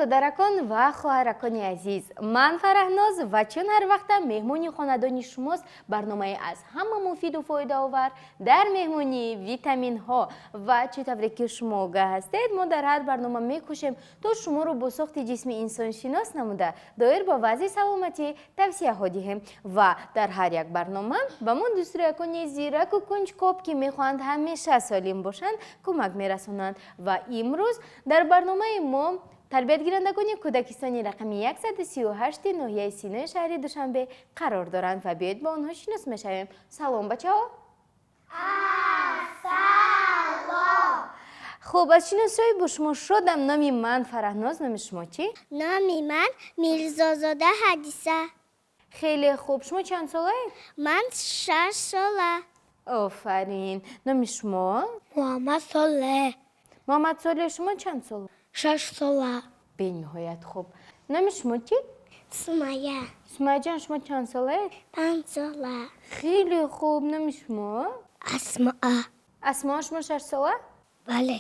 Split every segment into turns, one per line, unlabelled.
Додаракон ва хоҳаракони азиз. Ман Фараҳноз ва чун ҳар вақта меҳмони хонадони шумост барномаи аз ҳама муфиду фоидаовар дар меҳмонии витаминҳо. Ва чӣ тавре ки шумо огаҳ ҳастед, мо дар ҳар барнома мекӯшем то шуморо бо сохти ҷисми инсон шинос намуда, доир ба вазъи саломатӣ тавсияҳо диҳем. Ва дар ҳар як барнома ба мо дӯстрӯякони зираку кунҷкоб, ки мехоҳанд ҳамеша солим бошанд, кӯмак мерасонанд. Ва имрӯз дар барномаи мо тарбиятгирандагони кӯдакистони рақами 138 ноҳияи Синои шаҳри Душанбе қарор доранд ва биёед бо онҳо шинос мешавем. Салом, бачаҳо!
Ассалом!
Хуб, аз шиносоӣ бо шумо шодам. Номи ман Фараҳноз, номи шумо чӣ?
Номи ман Мирзозода Ҳадиса.
Хеле хуб. Шумо чанд солаед?
Ман 6 сола.
Офарин. Номи шумо?
Муҳаммад Солеҳ.
Муҳаммад Солеҳ, шумо чанд сол?
6 сола.
Бениҳоят хуб. Номи шумо чӣ?
Сумая.
Сумаяҷон, шумо чанд солаед?
5 сола.
Хеле хуб. Номи шумо?
Асмоа.
Асмоа, шумо 6 сола?
Бале.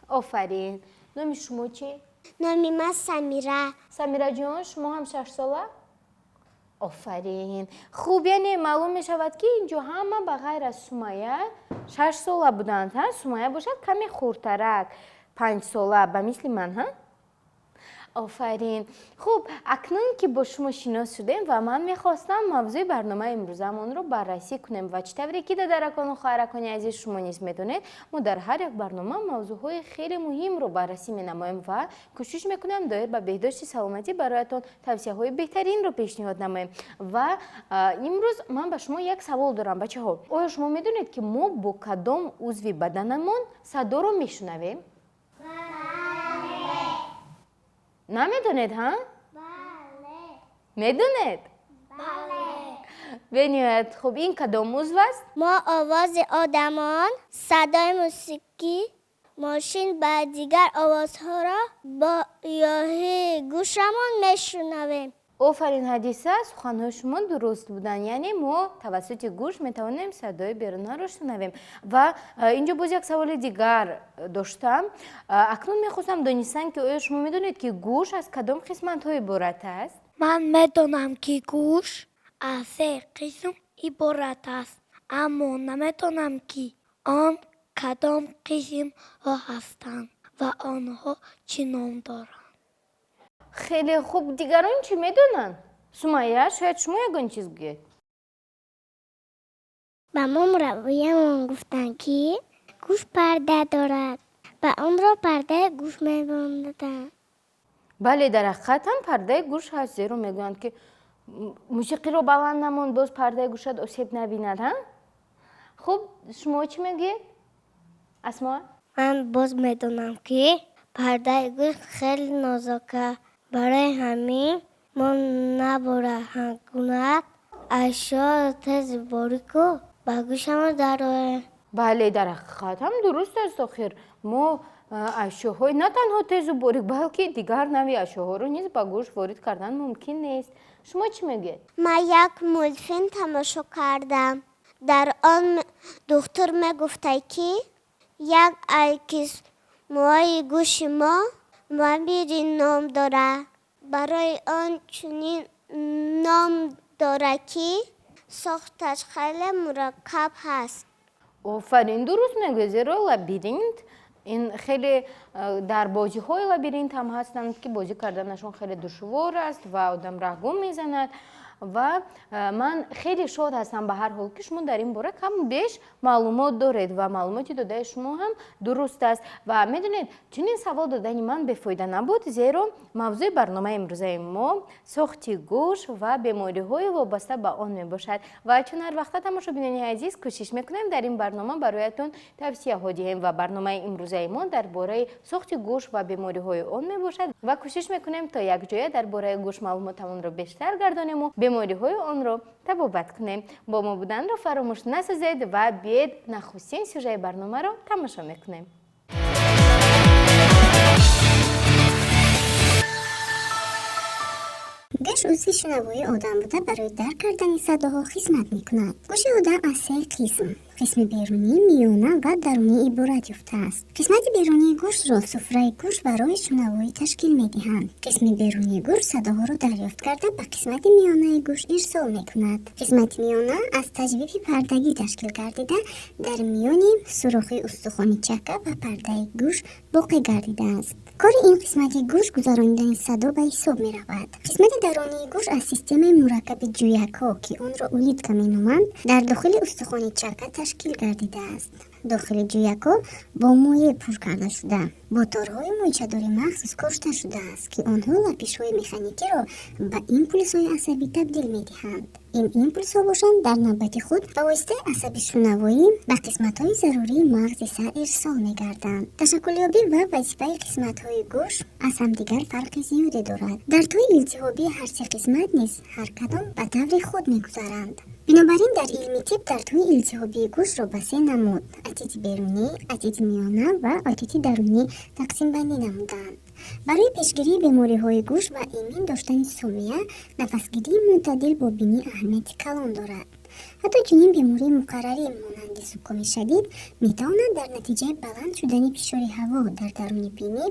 Офарин. Номи шумо чӣ?
Номи ман Самира.
Самираҷон, шумо ҳам 6 сола? Офарин. Хуб, яъне маълум мешавад, ки инҷо ҳама ба ғайр аз Сумая 6 сола буданд. Ҳа, Сумая бошад каме хурдтарак, 5 сола, ба мисли ман. Ҳа, офарин. Хуб, акнун ки бо шумо шинос шудем, ва ман мехостам мавзӯи барномаи имрӯзамонро баррасӣ кунем. Ва чӣ тавре ки, додаракону хоҳаракони азиз, шумо низ медонед, мо дар ҳар як барнома мавзӯъҳои хеле муҳимро баррасӣ менамоем ва кӯшиш мекунем доир ба беҳдошти саломатӣ бароятон тавсияҳои беҳтаринро пешниҳод намоем. Ва имрӯз ман ба шумо як савол дорам, бачаҳо. Оё шумо медонед, ки мо бо кадом узви баданамон садоро мешунавем? Намедонед, ҳа? Медонед? Бениҳоят хуб. Ин кадом узв аст?
Мо овози одамон, садои мусиқӣ, мошин ва дигар овозҳоро бо ёрии гӯшамон мешунавем.
Офарин, Ҳадиса, суханҳои шумо дуруст буданд. Яъне мо тавассути гӯш метавонем садои берунаро шунавем. Ва инҷо боз як саволи дигар доштам. Акнун мехостам донистан, ки оё шумо медонед, ки гӯш аз кадом қисматҳо иборат аст?
Ман медонам, ки гӯш аз се қисм иборат аст, аммо намедонам, ки он кадом қисмҳо ҳастанд ва онҳо чӣ ном доранд.
Хеле хуб. Дигарон чӣ медонанд? Сумая, шояд шумо ягон чиз гӯед?
Ба мо мураббиямон гуфтанд, ки гӯш парда дорад ва онро пардаи гӯш мемонданд.
Бале, дар ҳақиқат ҳам пардаи гӯш ҳаст, зеро мегӯянд, ки мусиқиро баланд намон, боз пардаи гӯшат осеб набинад. Ҳа, хуб, шумо чӣ мегӯед, Асмоа?
Ман боз медонам, ки пардаи гӯш хеле нозука, барои ҳамин мо набояд ҳаргуна ашёи тезу борику ба гӯшамон дарорем.
Бале, дар ҳақиқат ҳам дуруст аст. Охир мо ашёҳои на танҳо тезу борик, балки дигар навъи ашёҳоро низ ба гӯш ворид кардан мумкин нест. Шумо чӣ мегӯед?
Ман як мултфилм тамошо кардам. Дар он духтур мегуфта, ки як аз қисмҳои гӯши мо лабиринт ном дорад. Барои он чунин ном дорад, ки сохташ хеле мураккаб ҳаст.
Офарин, дуруст мегӯед, зеро лабиринт ин хеле дар бозиҳои лабиринт ҳам ҳастанд, ки бозӣ карданашон хеле душвор аст ва одам раҳгум мезанад. Ва ман хеле шод ҳастам, ба ҳар ҳол, ки шумо дар ин бора кам беш маълумот доред ва маълумоти додаи шумо ҳам дуруст аст. Ва медонед, чунин савол додани ман бефоида набуд, зеро мавзӯи барномаи имрӯзаи мо сохти гӯш ва бемориҳои вобаста ба он мебошад. Ва чун ҳар вақта, тамошобинони азиз, кӯшиш мекунем дар ин барнома бароятон тавсияҳо диҳем. Ва барномаи имрӯзаи мо дар бораи сохти гӯш ва бемориҳои он мебошад ва кӯшиш мекунем, то якҷоя дар бораи гӯш маълумотамонро бештар гардонему бемориҳои онро табобат кунем. Бо мо буданро фаромӯш насозед ва биед, нахустин сюжаи барномаро тамошо мекунем.
Гӯш узви шунавоии одам буда, барои дарк кардани садоҳо хизмат мекунад. Гӯши одам аз се қисм Қисми берунӣ, миёна ва дарунӣ иборат ёфтааст. Қисмати берунии гӯшро суфраи гӯш ва роҳи шунавоӣ ташкил медиҳанд. Қисми берунии гӯш садоҳоро дарёфт карда, ба қисмати миёнаи гӯш ирсол мекунад. Қисмати миёна аз таҷвифи пардагӣ ташкил гардида, дар миёни сурохи устухони чакка ва пардаи гӯш воқеъ гардидааст. Кори ин қисмати гӯш гузаронидани садо ба ҳисоб меравад. Қисмати дарунии гӯш аз системаи мураккаби ҷӯякҳо, ки онро улитка меноманд, дар дохили устухони чакка ташкил гардидааст. Дохили ҷӯякҳо бо моеъ пур карда шуда, бо торҳои мӯйчадори махсус кошта шудааст, ки онҳо лапишҳои механикиро ба импулсҳои асабӣ табдил медиҳанд. Ин импулсҳо бошанд, дар навбати худ ба воситаи асаби шунавоӣ ба қисматҳои зарурии мағзи сар ирсол мегарданд. Ташаккулёбӣ ва вазифаи қисматҳои гӯш аз ҳамдигар фарқи зиёде дорад. Дардҳои илтиҳобии ҳар се қисмат низ ҳар кадом ба таври худ мегузаранд. Бинобар ин дар илми тиб дардҳои илтиҳобии гӯшро ба се намуд: отити берунӣ, отити миёна ва отити дарунӣ тақсимбандӣ намуданд. Барои пешгирии бемориҳои гӯш ва эмин доштани сомия, нафасгирии мӯътадил бо бинӣ аҳамияти калон дорад. Ҳатто чунин бемории муқаррарӣ, монанди зукоми шадид, метавонад дар натиҷаи баланд шудани фишори ҳаво дар даруни бинӣ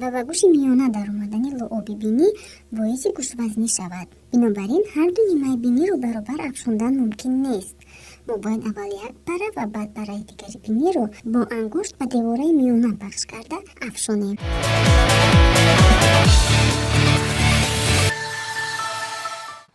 ва ба гӯши миёна даромадани луоби бинӣ боиси гӯшвазнӣ шавад. Бинобар ин ҳарду нимаи биниро баробар афшондан мумкин нест. Мо бояд аввал як пара ва баъд параи дигари биниро бо ангушт ба девораи миёна пахш карда афшонем.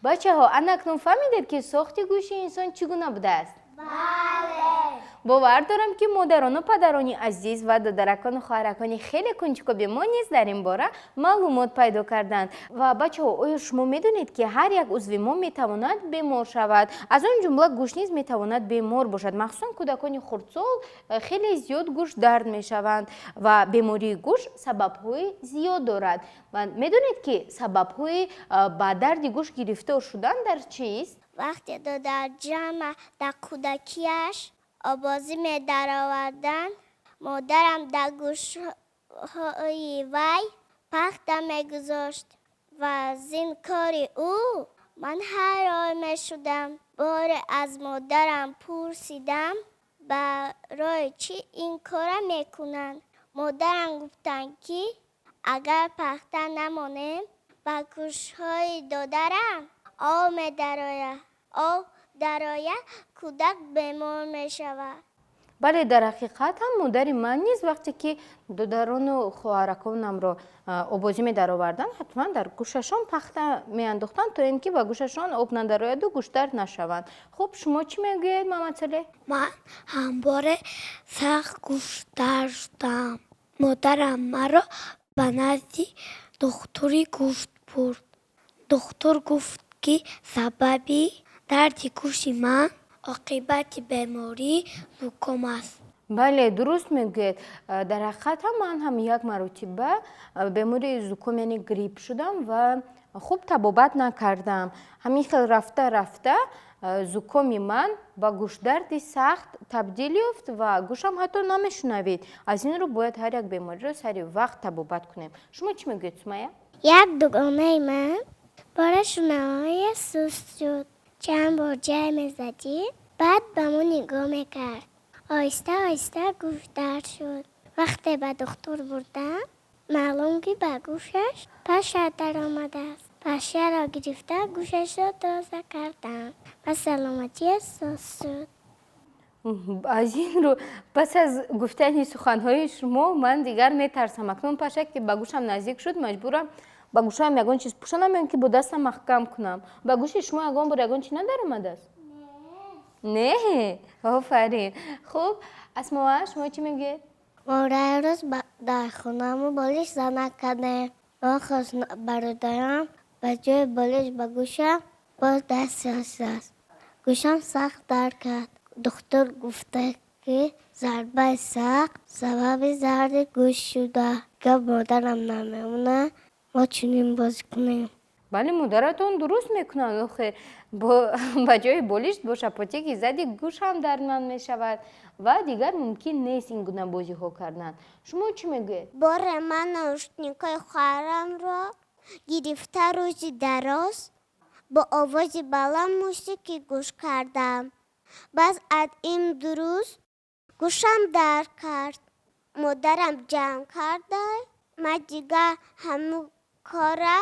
Бачаҳо, ана акнун фаҳмидед, ки сохти гӯши инсон чӣ гуна будааст?
Бале.
Бовар дорам, ки модарону падарони азиз ва додаракону хоҳаракони хеле кунҷкоби мо низ дар ин бора маълумот пайдо карданд. Ва бачаҳо, оё шумо медонед, ки ҳар як узви мо метавонад бемор шавад? Аз он ҷумла гӯш низ метавонад бемор бошад. Махсусан кӯдакони хурдсол хеле зиёд гӯшдард мешаванд ва бемории гӯш сабабҳои зиёд дорад. Ва медонед, ки сабабҳои ба дарди гӯш гирифтор шудан дар чист?
Вақте додарҷама дар кӯдакиаш обозӣ медароварданд, модарам дар гӯшҳои вай пахта мегузошт ва аз ин кори ӯ ман ҳайрон мешудам. Боре аз модарам пурсидам, барои чӣ ин корра мекунанд. Модарам гуфтанд, ки агар пахта намонем, ба гӯшҳои додарам об медарояд. Об дарояд, кӯдак бемор мешавад.
Бале, дар ҳақиқат ҳам модари ман низ вақте ки додарону хоҳараконамро обозӣ медароварданд, ҳатман дар гӯшашон пахта меандохтанд, то ин ки ба гӯшашон об надарояду гӯшдард нашаванд. Хуб, шумо чӣ мегӯед, Мамадсалеҳ?
Ман ҳамборе сахт гӯшдард шудам. Модарам маро ба назди духтури гӯшт бурд. Духтур гуфт, ки сабаби дарди гӯши ман оқибати бемории зуком аст.
Бале, дуруст мегӯед. Дар ҳақиқат ҳам ман ҳам як маротиба бемори зуком, яъне грипп шудам ва хуб табобат накардам. Ҳамин хел рафта рафта зукоми ман ба гӯшдарди сахт табдил ёфт ва гӯшам ҳатто намешунавид. Аз ин рӯ бояд ҳар як бемориро сари вақт табобат кунем. Шумо чӣ мегӯед, Сумая?
Як дугонаи ман бора шунавояш суст шуд. Чанд бор ҷай мезадӣ, баъд ба мо нигоҳ мекард. Оҳиста оҳиста гӯшдард шуд. Вақте ба духтур бурдам, маълум, ки ба гӯшаш паша даромадааст. Пашаро гирифта, гӯшашро тоза кардам ва саломатиаш соз шуд.
Аз ин рӯ пас аз гуфтани суханҳои шумо ман дигар метарсам. Акнун паша ки ба гӯшам наздик шуд, маҷбурам ба гӯшаам ягон чиз пӯшонам ё ин ки бо дастам маҳкам кунам. Ба гӯши шумо ягон бор ягон чиз надаромадааст? Не, офарин. Хуб, Асмоа, шумо чӣ мегӯед?
Мо рӯз дар хонамо болиш занак кардем. Нохост бародарам ба ҷои болиш ба гӯшам боз даст расад. Гӯшам сахт дард кард. Духтур гуфта, ки зарбаи сахт сабаби дарди гӯш шуда. Гап модарам намемонад, мо чунин бозӣ кунем.
Бале, модаратон дуруст мекунанд. Охе, ба ҷои болишт бо шапотеки зади гӯш ҳам дардманд мешавад ва дигар мумкин нест ин гуна бозиҳо кардан. Шумо чӣ мегӯед?
Боре ман наушникҳои хоҳарамро гирифта, рӯзи дароз бо овози баланд мусиқӣ гӯш кардам. Баъд аз ин 2 рӯз гӯшам дард кард. Модарам ҷанг карда, ман дигар ҳамун корра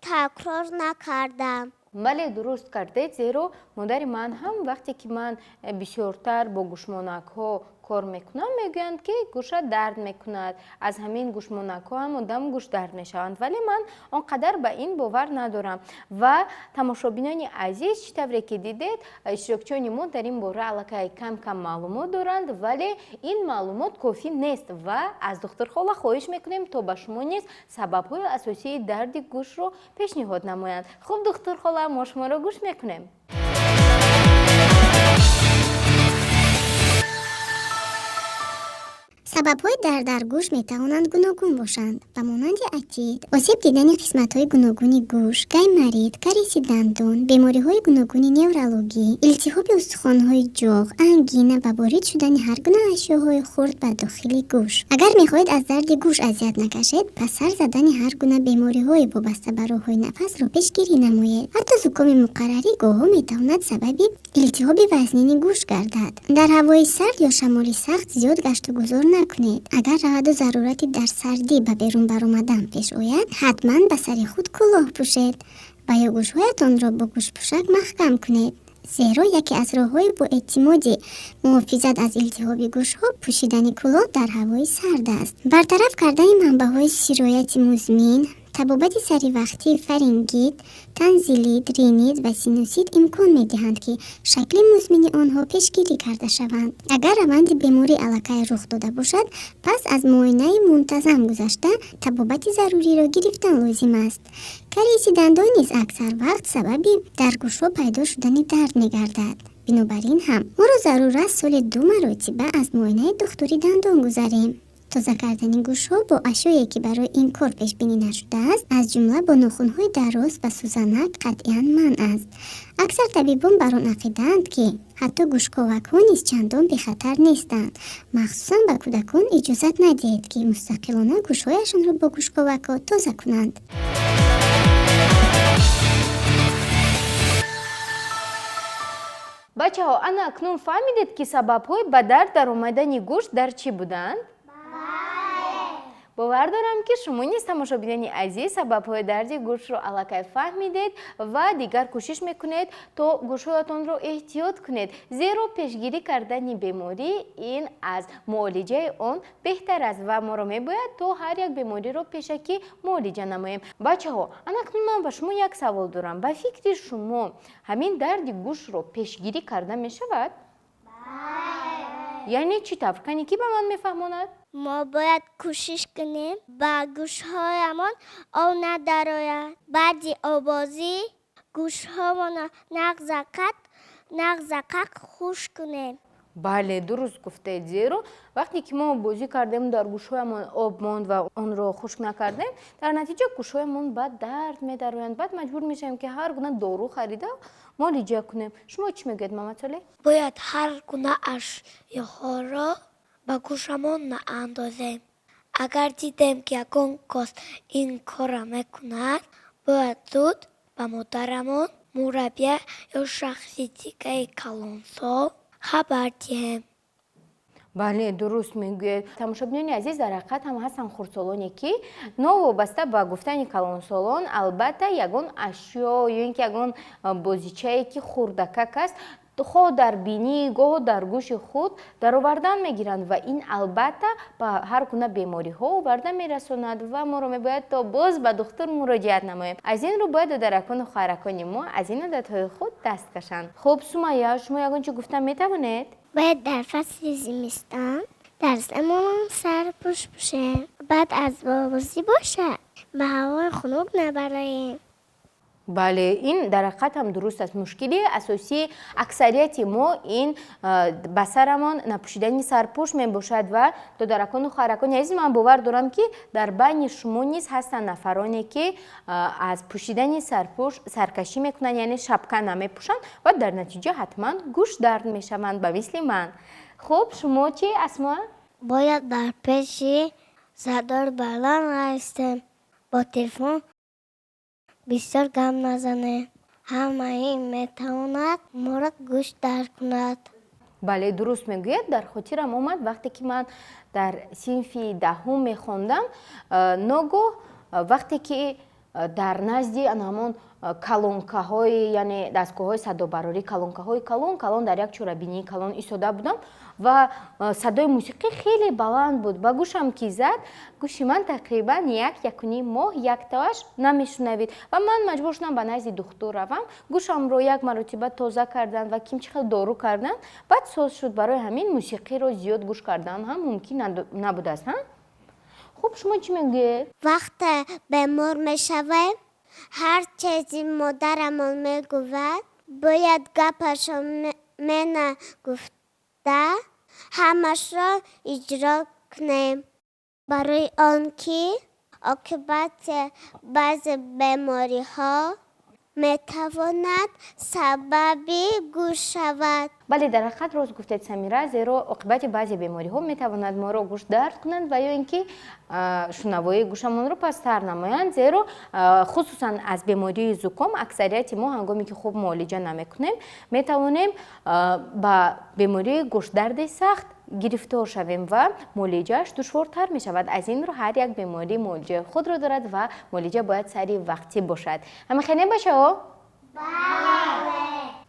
такрор накардам.
Бале, дуруст кардед, зеро модари ман ҳам вақте ки ман бисёртар бо гӯшмонакҳо кор мекунам, мегӯянд, ки гӯша дард мекунад, аз ҳамин гӯшмонакҳо ҳам одам гӯш дард мешаванд, вале ман он қадар ба ин бовар надорам. Ва тамошобинони азиз, чӣ тавре ки дидед, иштирокчиёни мо дар ин бора аллакай кам кам маълумот доранд, вале ин маълумот кофӣ нест ва аз духтурхола хоҳиш мекунем, то ба шумо низ сабабҳои асосии дарди гӯшро пешниҳод намоянд. Хуб, духтурхола, мо шуморо гӯш мекунем.
Сабабҳои дард дар гӯш метавонанд гуногун бошанд, ба монанди отит, осеб дидани қисматҳои гуногуни гӯш, гайморит, кариеси дандон, бемориҳои гуногуни неврологӣ, илтиҳоби устухонҳои ҷоғ, ангина ва ворид шудани ҳар гуна ашёҳои хурд ба дохили гӯш. Агар мехоҳед аз дарди гӯш азият накашед, пас сар задани ҳар гуна бемориҳои вобаста ба роҳҳои нафасро пешгирӣ намоед. Ҳатто зукоми муқаррарӣ гоҳо метавонад сабаби илтиҳоби вазнини гӯш гардад. Дар ҳавои сард ё шамоли сахт зиёд гаштугузор накунед. Агар раваду зарурати дар сардӣ ба берун баромадан пеш ояд, ҳатман ба сари худ кӯлоҳ пӯшед ва ё гӯшҳоятонро бо гӯшпӯшак маҳкам кунед, зеро яке аз роҳҳои боэътимоди муҳофизат аз илтиҳоби гӯшҳо пӯшидани кӯлоҳ дар ҳавои сард аст. Бартараф кардани манбаъҳои сирояти музмин, табобати саривақтии фарингит, танзилит, ринит ва синусит имкон медиҳанд, ки шакли музмини онҳо пешгирӣ карда шаванд. Агар раванди беморӣ аллакай рух дода бошад, пас аз муоинаи мунтазам гузашта, табобати заруриро гирифтан лозим аст. Кариеси дандон низ аксар вақт сабаби дар гӯшҳо пайдо шудани дард мегардад. Бинобар ин ҳам моро зарур аст соли ду маротиба аз муоинаи духтури дандон гузарем. Тоза кардани гӯшҳо бо ашёе, ки барои ин кор пешбинӣ нашудааст, аз ҷумла бо нохунҳои дароз ва сӯзанак, қатъиян манъ аст. Аксар табибон бар он ақидаанд, ки ҳатто гӯшковакҳо низ чандон бехатар нестанд. Махсусан ба кӯдакон иҷозат надиҳед, ки мустақилона гӯшҳояшонро бо гӯшковакҳо тоза кунанд.
Бачаҳо, ана акнун фаҳмидед, ки сабабҳои ба дард даромадани гӯш дар чӣ буданд? Бовар дорам, ки шумо низ, тамошобинони азиз, сабабҳои дарди гӯшро аллакай фаҳмидед ва дигар кӯшиш мекунед, то гӯшҳоятонро эҳтиёт кунед, зеро пешгирӣ кардани беморӣ ин аз муолиҷаи он беҳтар аст ва моро мебояд, то ҳар як бемориро пешакӣ муолиҷа намоем. Бачаҳо, анакнун ман ба шумо як савол дорам. Ба фикри шумо, ҳамин дарди гӯшро пешгирӣ карда мешавад? Яъне чӣ тавр? Кани, кӣ ба ман мефаҳмонад?
Мо бояд кӯшиш кунем, ба гӯшҳоямон об надарояд. Баъди оббозӣ гӯшҳомонро нағзакак хушк кунем.
Бале, дуруст гуфтед, зеро вақте ки мо бозӣ кардем, дар гӯшҳоямон об монд ва онро хушк накардем, дар натиҷа гӯшҳоямон ба дард медароянд. Баъд маҷбур мешавем, ки ҳар гуна дору харида муолиҷа кунем. Шумо чӣ мегӯед, Мамадсолеҳ?
Бояд ҳар гуна ашёҳоро ба гӯшамон наандозем. Агар дидем, ки ягон кас ин корро мекунад, бояд зуд ба модарамон, мураббия ё шахси дигари калонсол хабар диҳем.
Бале, дуруст мегӯед. Тамошобинони азиз, дар ҳақиқат ҳам ҳастанд хурдсолоне, ки новобаста ба гуфтани калонсолон, албатта, ягон ашё ё ин ки ягон бозичае, ки хурдакак аст, хоҳ дар бинӣ, гоҳо дар гӯши худ даровардан мегиранд ва ин албатта ба ҳар гуна бемориҳо оварда мерасонад ва моро мебояд, то боз ба духтур муроҷиат намоем. Аз ин рӯ бояд додаракону хоҳаракони мо аз ин одатҳои худ даст кашанд. Хуб, Сумая, шумо ягон чӣ гуфта метавонед?
Бояд дар фасли зимистон дар сарамон сарпӯш пӯшем. Баъд аз бозӣ бошад, ба ҳавои хунук набароем.
Бале, ин дар ҳақиқат ҳам дуруст аст. Мушкили асосии аксарияти мо ин ба сарамон напӯшидани сарпӯш мебошад. Ва додаракону хоҳаракони азиз, ман бовар дорам, ки дар байни шумо низ ҳастанд нафароне, ки аз пӯшидани сарпӯш саркашӣ мекунанд, яъне шапка намепӯшанд ва дар натиҷа ҳатман гӯш дард мешаванд, ба мисли ман. Хуб, шумо чӣ, Асмо?
Бояд дар пеши садои баланд наистем, бо телефон бисёр гап назанем. Ҳамаи ин метавонад моро Метавонад гӯш дард кунад.
Бале, дуруст мегӯяд. Дар хотирам омад, вақте ки ман дар синфи 10-ум мехондам, ногоҳ вақте ки дар назди ҳамон калонкаҳои, яъне дастгоҳҳои садобарорӣ, калонкаҳои калон калон дар як чорабинии калон истода будам ва садои мусиқӣ хеле баланд буд. Ба гӯшам ки зад, гӯши ман тақрибан як якуним моҳ яктоаш намешунавид ва ман маҷбур шудам ба назди духтур равам. Гӯшамро як маротиба тоза карданд ва ким чӣ хел дору карданд, баъд соз шуд. Барои ҳамин мусиқиро зиёд гӯш кардан ҳам мумкин набудааст. Хуб, шумо чӣ мегӯед?
Вақте бемор мешавем, ҳар чизе модарамон мегӯяд, бояд гапашро мена гуфта, ҳамашро иҷро кунем. Барои он ки оқибати баъзе бемориҳо метавонад сабаби гӯш шавад.
Бале, дар ҳақиқат рост гуфтед, Самира, зеро оқибати баъзе бемориҳо метавонад моро гӯш дард кунанд ва ё ин ки шунавоии гӯшамонро пасттар намоянд, зеро хусусан аз бемории зуком аксарияти мо ҳангоме ки хуб муолиҷа намекунем, метавонем ба бемории гӯшдарди сахт гирифтор шавем ва муолиҷааш душвортар мешавад. Аз ин рӯ ҳар як беморӣ муолиҷаи худро дорад ва муолиҷа бояд сари вақтӣ бошад. Ҳамихеле, бачаҳо?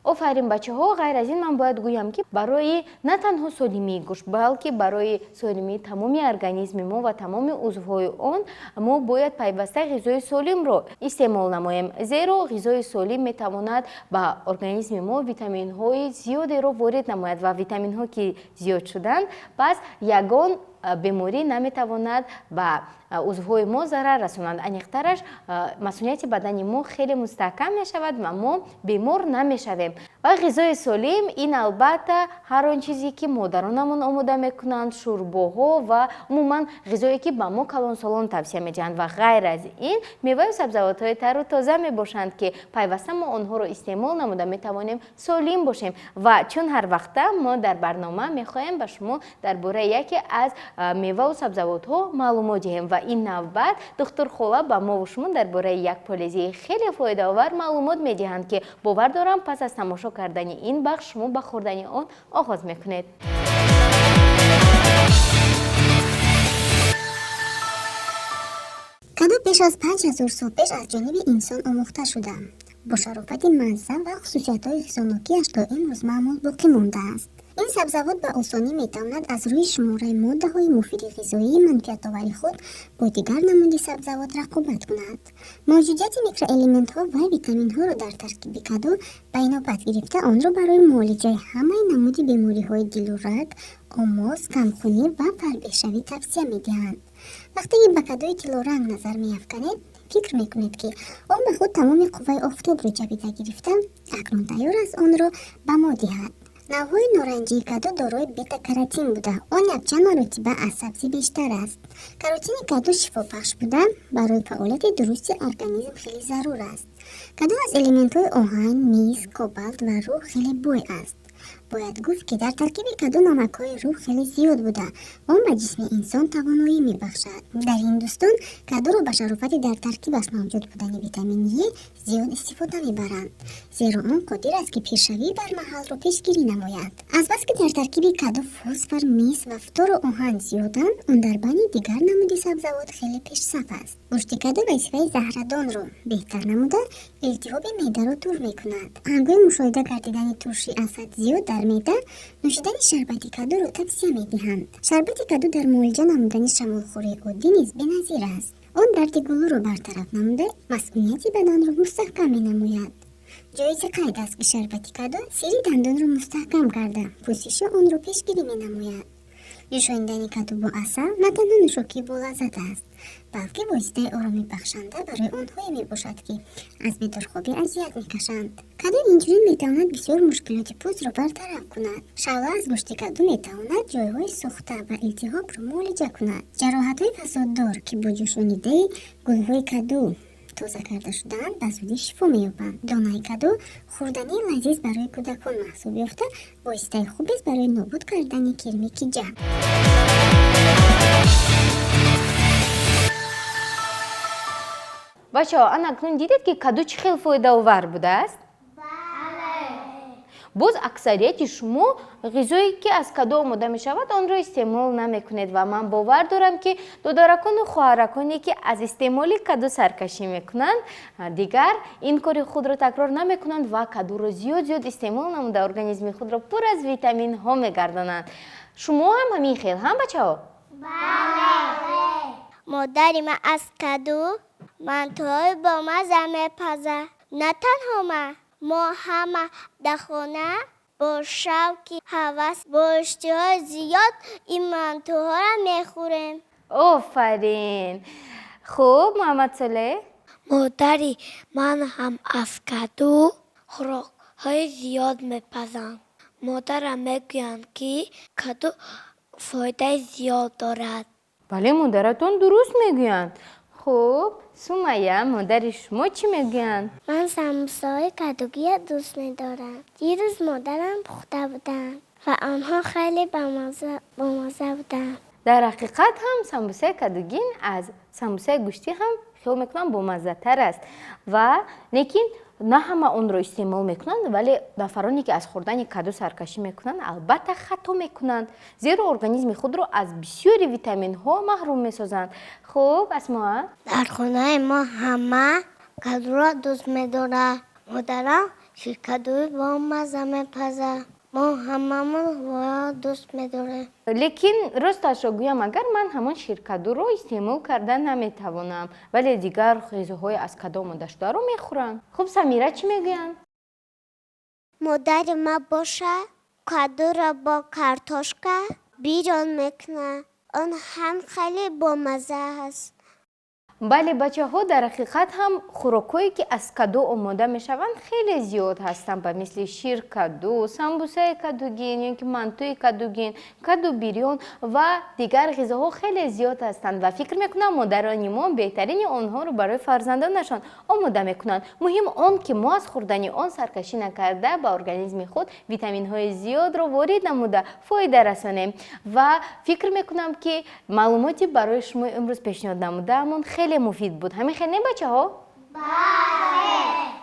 Офарин, бачаҳо. Ғайр аз ин ман бояд гӯям, ки барои на танҳо солимии гӯш, балки барои солимии тамоми организми мо ва тамоми узвҳои он мо бояд пайваста ғизои солимро истеъмол намоем, зеро ғизои солим метавонад ба организми мо витаминҳои зиёдеро ворид намояд ва витаминҳо ки зиёд шуданд, пас ягон беморӣ наметавонад ба узвҳои мо зарар расонад. Аниқтараш, масунияти бадани мо хеле мустаҳкам мешавад ва мо бемор намешавем. Ва ғизои солим ин албатта ҳар он чизе ки модаронамон омода мекунанд, шӯрбоҳо ва умуман ғизое ки ба мо калонсолон тавсия медиҳанд, ва ғайр аз ин меваю сабзавотҳои тару тоза мебошанд, ки пайваста мо онҳоро истеъмол намуда метавонем солим бошем. Ва чун ҳар вақта мо дар барнома мехоҳем ба шумо дар бораи яке аз меваву сабзавотҳо маълумот диҳем ва ин навбат духтурхола ба мову шумо дар бораи як полезии хеле фоидаовар маълумот медиҳанд, ки бовар дорам, пас аз тамошо кардани ин бахш шумо ба хӯрдани он оғоз мекунед.
Каду беш аз 5000 сол пеш аз ҷониби инсон омӯхта шуда, бо шарофати мазза ва хусусиятҳои ғизонокиаш то имрӯз маъмул боқӣ мондааст. Ин сабзавот ба осонӣ метавонад аз рӯи шумораи моддаҳои муфиди ғизоии манфиатовари худ бо дигар намуди сабзавот рақобат кунад. Мавҷудияти микроэлементҳо ва витаминҳоро дар таркиби каду ба инобат гирифта, онро барои муолиҷаи ҳамаи намуди бемориҳои дилу раг, омоз, камхунӣ ва фарбеҳшавӣ тавсия медиҳанд. Вақте ки ба кадуи тиллоранг назар меафканед, фикр мекунед, ки он ба худ тамоми қувваи офтобро ҷабида гирифта, акнун тайёр аст онро ба мо диҳад. Навъҳои норанҷии каду дорои бета-каротин буда, он якчанд маротиба аз сабзӣ бештар аст. Каротини каду шифобахш буда, барои фаъолияти дурусти организм хеле зарур аст. Каду аз элементҳои оҳан, мис, кобалт ва рӯҳ хеле бой аст. Бояд гуфт, ки дар таркиби каду намакҳои рӯҳ хеле зиёд буда, он ба ҷисми инсон тавоноӣ мебахшад. Дар Ҳиндустон кадуро ба шарофати дар таркибаш мавҷуд будани витамини Е зиёд истифода мебаранд, зеро он қодир аст, ки пиршавии бармаҳалро пешгирӣ намояд. Азбаски дар таркиби каду фосфор, мис ва фтору оҳан зиёданд, он дар байни дигар намуди сабзавот хеле пешсаф аст. Гӯшти каду вазифаи заҳрадонро беҳтар намуда, илтиҳоби меъдаро дур мекунад. Ҳангоми мушоҳида гардидани турши аз ҳад зиёд дар меъда, нӯшидани шарбати кадуро тавсия медиҳанд. Шарбати каду дар муолиҷа намудани шамолхӯрии оддӣ низ беназир аст. Он дарди гулӯро бартараф намуда, масунияти баданро мустаҳкам менамояд. Ҷоизи қайд аст, ки шарбати каду сири дандонро мустаҳкам карда, пӯсиши онро пешгирӣ менамояд. Ҷӯшонидани каду бо асал на танҳо нӯшокии болаззат аст, балки воситаи оромибахшанда барои онҳое мебошад, ки аз бедорхобӣ азият мекашанд. Каду инчунин метавонад бисёр мушкилоти пӯстро бартараф кунад. Шавла аз гӯшти каду метавонад ҷойҳои сӯхта ва илтиҳобро муолиҷа кунад. Ҷароҳатҳои фасоддор, ки бо ҷӯшонидаи гулҳои каду тоза карда шудаанд, ба зудӣ шифо меёбанд. Донаи каду хӯрдании лазиз барои кӯдакон маҳсуб ёфта, воситаи хубест барои нобуд кардани кирми киҷа.
Бачаҳо, ана акнун дидед, ки каду чӣ хел фоидаовар будааст? Боз аксарияти шумо ғизое ки аз каду омода мешавад, онро истеъмол намекунед ва ман бовар дорам, ки додаракону хоҳараконе ки аз истеъмоли каду саркашӣ мекунанд, дигар ин кори худро такрор намекунанд ва кадуро зиёд зиёд истеъмол намуда, организми худро пур аз витаминҳо мегардонанд. Шумо ҳам ҳамин хел ҳам, бачаҳо?
Модари ман аз каду мантуҳои бомазза мепазад. На танҳо ман, мо ҳама дар хона бо шавқи ҳавас, бо иштиҳои зиёд ин мантуҳоро мехӯрем.
Офарин! Хуб, Муҳаммад Солеҳ?
Модари ман ҳам аз каду хӯрокҳои зиёд мепазанд. Модарам мегӯянд, ки каду фоидаи зиёд дорад.
Бале, модаратон дуруст мегӯянд. Хуб, Сумайя, модари шумо чӣ мегӯянд?
Ман самбусаҳои кадугиро дӯст медорам. Дирӯз модарам пухта буданд ва онҳо хеле бомазза буданд.
Дар ҳақиқат ҳам самбусаи кадугин аз самбусаи гӯштӣ ҳам, хиёл мекунам, бомаззатар аст ва лекин на ҳама онро истеъмол мекунанд. Вале нафароне ки аз хӯрдани каду саркашӣ мекунанд, албатта хато мекунанд, зеро организми худро аз бисёри витаминҳо маҳрум месозанд. Хуб, Асмоа?
Дар хонаи мо ҳама кадуро дӯст медорад. Модарам ширкадуи бомазза мепазад. Мо ҳамамон дӯст медорем.
Лекин росташро гӯям, агар ман ҳамон ширкадуро истеъмол карда наметавонам, вале дигар ғизоҳои аз каду омодашударо мехӯрам. Хуб, Самира чӣ мегӯянд?
Модари ман боша, кадуро бо картошка бирён мекунад. Он ҳам хеле бомазза аст.
Бале, бачаҳо, дар ҳақиқат ҳам хӯрокҳое ки аз каду омода мешаванд, хеле зиёд ҳастанд, ба мисли ширкаду, самбусаи кадугин ё ки мантуи кадугин, каду бирён ва дигар ғизоҳо хеле зиёд ҳастанд ва фикр мекунам, модарони мо беҳтарини онҳоро барои фарзандонашон омода мекунанд. Муҳим он ки мо аз хӯрдани он саркашӣ накарда, ба организми худ витаминҳои зиёдро ворид намуда, фоида расонем. Ва фикр мекунам, ки маълумоти барои шумо имрӯз пешниҳод намудаамон хеле муфид буд. Ҳамин хел не, бачаҳо?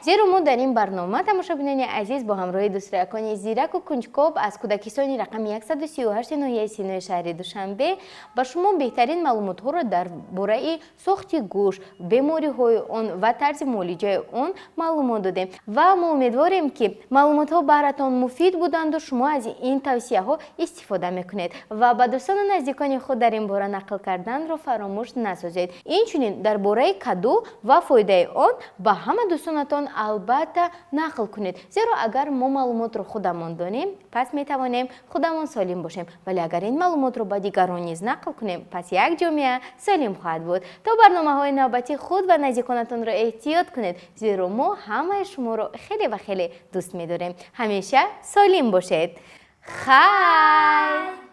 Зеро мо дар ин барнома, тамошобинони азиз, бо ҳамроҳи дӯстракони зираку кунҷкоб аз кӯдакистони рақами 138 ноҳияи Синои шаҳри Душанбе ба шумо беҳтарин маълумотҳоро дар бораи сохти гӯш, бемориҳои он ва тарзи муолиҷаи он маълумот додем ва мо умедворем, ки маълумотҳо баҳратон муфид буданду шумо аз ин тавсияҳо истифода мекунед ва ба дӯстону наздикони худ дар ин бора нақл карданро фаромӯш насозед. Инчунин дар бораи каду ва фоидаи он ба ҳама дӯстонатон албатта нақл кунед, зеро агар мо маълумотро худамон донем, пас метавонем худамон солим бошем, вале агар ин маълумотро ба дигарон низ нақл кунем, пас як ҷомеа солим хоҳад буд. То барномаҳои навбатӣ худ ва наздиконатонро эҳтиёт кунед, зеро мо ҳамаи шуморо хеле ва хеле дӯст медорем. Ҳамеша солим бошед. Хайр!